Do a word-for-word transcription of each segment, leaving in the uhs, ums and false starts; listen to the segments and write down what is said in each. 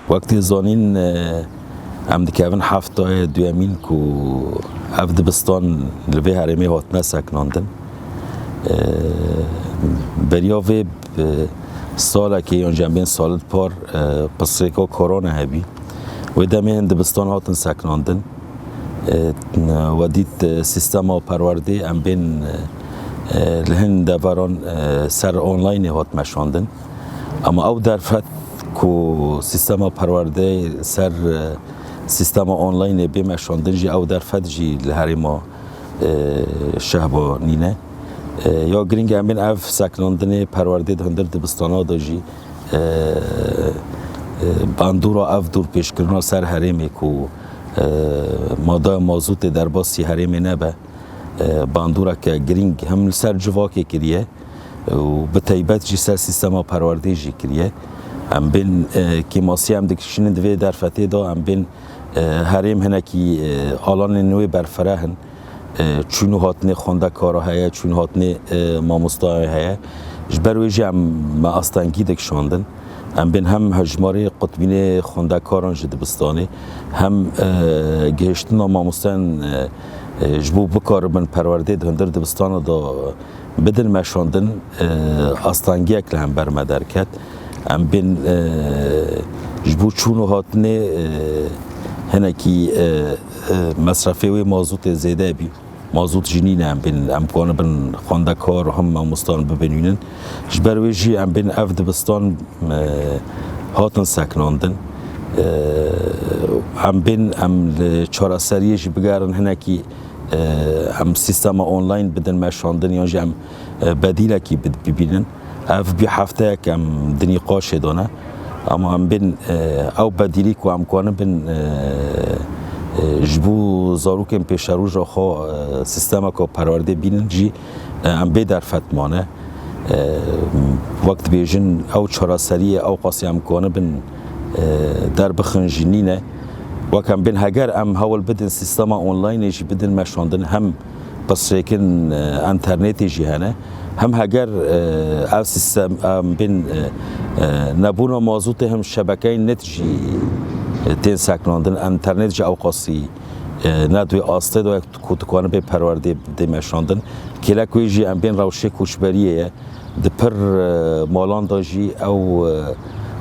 Wek tê zanîn, e, em dikevin heftayê duyemîn ku ev dibistan li vê herêmê hatine sekinandin. E, beriya vê bi salekê yan jî em bên salên par, e, pirsgirêka korona hebî. Wê demê hin dibistan hatin sekinandin. E, we dît, e, sîstema perwerdê em bên, e, e, li hin deveran, e, ser onlaynê hat meşandin. Ama ew derfet ku sîstema perwerdê ser, e, sîstema onlaynê bê meşandin jî ew derfet jî li herêma, e, Şehba nîne. E, ya girîng em bên ev sekinandinê perwerdê di hundir dibistana de jî, e, e, bandora ev dorpêçkirina ser herêmê ku, e, madaya mazotê derbasî herêmê nebe, e, bandoreke girîng hem li ser civakê kiriye û bi teybet jî ser sîstema perwerdê jî kiriye. Em bên, e, kêmasî em dikişînin di vê derfetê de, em bên, e, herêm hinekî, e, alanên wê berfireh in. E, çûn û hatinê xwendekara heye, çûn hatinê, e, mamostayan heye. Ji ber wê jî em me astengî dikişandin. Em bên hem hejmarê qutbînê xwendekaran ji dibistanê, hem, e, gihiştina mamosteyan, e, e, ji bo bikaribin perwerdê di hundir dibistana de bidin meşandin, e, astengiyek li hember me derket. Em bên, e, ji bo çûn û hatinê, e, hinekî, e, e, mesrefê wê mazotê zêde bî. Mazot jî nîne em bên, em kanibin xwendekar hem mamosteyan bibînin. Ji ber wê jî em bên ev dibistan, e, hatin sekinandin. E, em bên em li çareseriyê jî bigerin hinekî, e, em sîstema online bidin meşandin yan jî em, e, bedîlekî bi-, bibînin. Ev bî hefteyek em di nîqaşê de ne. Ama em bên, e, ew bedîlî ku em kanibin, e, e, ji bo zarokên pêşeroja xwe, e, sîstemeke perwerdê bînin jî, e, em bê derfet mane. E, wek dibêjin ew çareseriyê ew qasî em kanibin, e, derbixin jî nîne. Wek em bên heger em hewl bidin sîstema onlaynê jî bidin meşandin hem pirsgirêkên, e, enternetê jî hene. Hem heger, e, ev sîstem, em bên, e, e, nebûna mazotê hem şebekeyên net jî, e, tên sekinandin. Enternet jî ew qasî, e, ne di wê astê de ku dikane bê perwerdê bidê meşandin. Kêlek wê jî em bên rewşê koçberiyê ye. Di pir, e, malan de jî ew, e,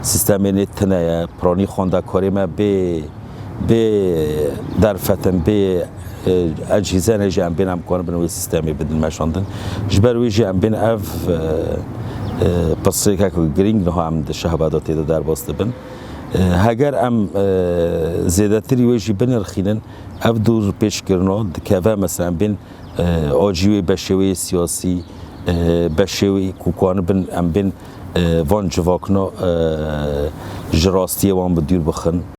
sîstemê nê tune ye. Piranî xwendekarê me bê bê derfetin, bê, e, ecîzene jî em bên em kanibin wê sîstemê bidin meşandin. Ji ber wê jî em bên ev, e, e, pirsgirêkek girîng niha em di Şehba de tê de derbas dibin. E, heger em, e, zêdetirî wê jî binirxînin, ev dorpêçkirina dikeve, mesela em bên, e, acî wê beşê wê siyasî, e, beşê wê ku kanibin em bên, e, van civakna, e, ji rastiyê wan bi dûr bixin.